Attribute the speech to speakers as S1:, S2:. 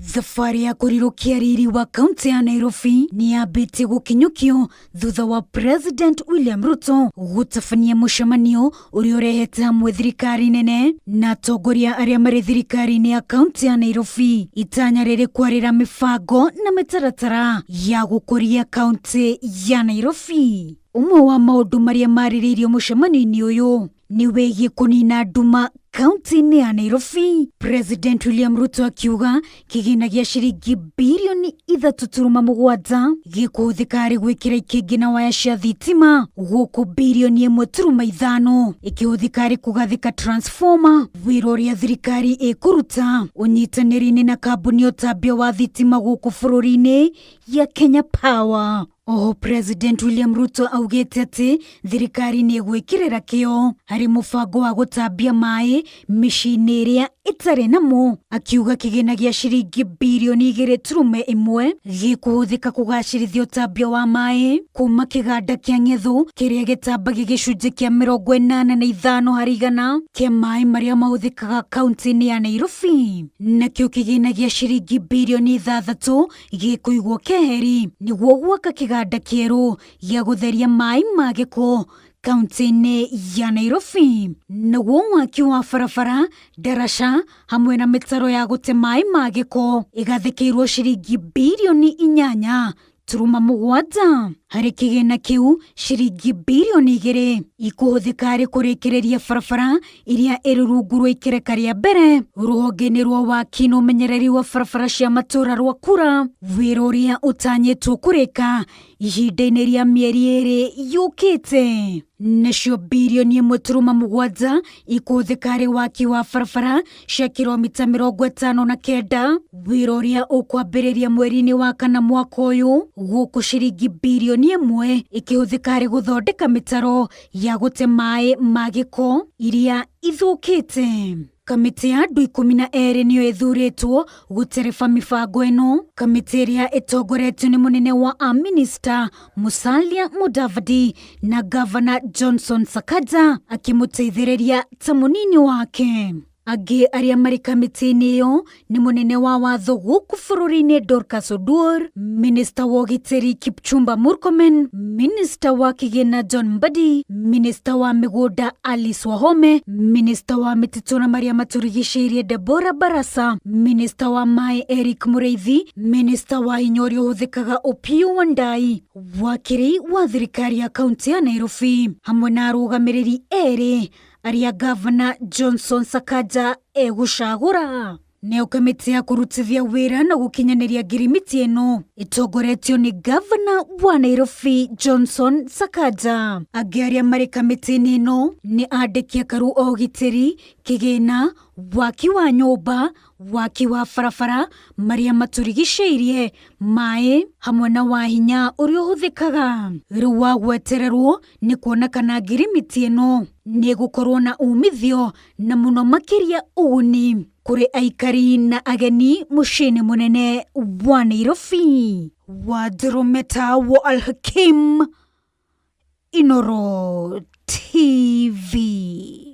S1: Thabarĩ ya kũrirũkia riri wa kaunti ya Nairobi nĩ yambĩtie gũkinyũkio thutha wa President William Ruto gũtabania mũcemanio ũrĩa ũrehete hamwe thirikari nene na atongoria arĩa marĩ thirikari-inĩ ya kaunti ya Nairobi. Itanya rĩrĩ kwarĩra mĩbango na mĩtaratara ya gũkũria kaunti ya Nairobi. Ũmwe wa maũndũ marĩa marĩrĩirio mũcemanio-inĩ ũyũ nĩ wĩgiĩ kũnina nduma kaunti-inĩ ya Nairobi. President William Ruto akiuga kĩgĩna gĩa ciringi birioni 3.7 gĩkũhũthĩka harĩ gwĩkĩra ikĩngĩ na waya cia thitima, gũkũ birioni 1.5 ĩkĩhũthĩka harĩ kũgathĩka transformer, wĩra ũrĩa thirikari ĩkũruta ũnyitanĩri-inĩ na kambuni ya ũtambia wa thitima gũkũ bũrũri-inĩ ya Kenya Power. Oho President William Ruto augĩte atĩ thirikari nĩ ĩgwĩkĩrĩra kĩo harĩ mũbango wa gũtambia maĩ mĩciĩ-inĩ ĩrĩa ĩtarĩ namo, akiuga kĩgĩna gĩa ciringi birioni 2.1 gĩkũhũthĩka kũgacĩrithia ũtambia wa maĩ kuma kĩganda kĩa Ng'ethu kĩrĩa gĩtambagia gĩcunjĩ kĩa 85 harĩ igana kĩa maĩ marĩa mahũthĩkaga kaunti-inĩ ya Nairobi. Nakĩo kĩgĩna gĩa ciringi birioni 6 gĩkũigwo keheri nĩguo gwaka kĩganda kĩerũ gĩa gũtheria maĩ ma gĩko kaunti-inĩ ya Nairobi. Naguo waki wa barabara, ndaraca hamwe na mĩtaro ya gũte maĩ ma gĩko ĩgathĩkĩirwo ciringi birioni 8.7. Harĩ kĩgĩna kĩu, ciringi birioni 2 ikũhũthĩka harĩ kũrĩkĩrĩria barabara iria ĩrĩ rungu rwa ikereka rĩa mbere rũhonge-inĩ rwa waki na ũmenyereri wa barabara cia matũũra rwa kura, wĩra ũrĩa ũtanyĩtwo kũrĩka ihinda-inĩ rĩa mĩeri 2 yũkĩte. Nacio birioni 1.7 ikũhũthĩka harĩ waki wa barabara cia kilomita 59, wĩra ũrĩa ũkwambĩrĩria mweri-inĩ wa kana mwaka ũyũ, gũkũ ciringi birioni 1 ĩkĩhũthĩka harĩ gũthondeka mĩtaro ya gũte maĩ ma gĩko iria ithũkĩte. Kamĩtĩ ya andũ 12 nĩyo ĩthurĩtwo gũtereba mĩbango ĩno. Kamĩtĩ ĩrĩa ĩtongoretio nĩ mũnene wa a-minista Musalia Mudavadi na Gavana Johnson Sakaja akĩmũteithĩrĩria ta mũnini wake. Angĩ arĩa marĩ kamĩtĩ-inĩ ĩyo nĩ mũnene wa watho gũkũ bũrũri-inĩ Dorcas Oduor, minista wa ũgitĩri Kipchumba Murkomen, minista wa kĩgĩna John Mbadi, minista wa mĩgũnda Alice Wahome, minista wa mĩtitũ na marĩa matũrigicĩirie Deborah Barasa, minista wa maĩ Eric Mũrĩithi, minista wa hinya ũrĩa ũhũthĩkaga Opiyo Wandayi, wakiri wa thirikari ya kaunti ya Nairobi, hamwe na arũgamĩrĩri erĩ arĩa Gavana Johnson Sakaja egũcagũra. Nayo kamĩtĩ ya kũrutithia wĩra na gũkinyanĩria ngirimiti ĩno ĩtongoretio nĩ Gavana wa Nairobi Johnson Sakaja. Angĩ arĩa marĩ kamĩtĩ-inĩ ĩno nĩ andĩki akaru a ũgitĩri, kĩgĩna, waki wa nyũmba, waki wa barabara, marĩa matũrigicĩirie, maĩ hamwe na wa hinya ũrĩa ũhũthĩkaga. Rĩu wa gwetererwo nĩ kuona kana ngirimiti ĩno nĩ ĩgũkorwo na umithio na mũno makĩria ũguni kũrĩ aikari na ageni mũciĩ-inĩ mũnene wa Nairobi. Wanjirũ wa Alhakim, Inooro TV.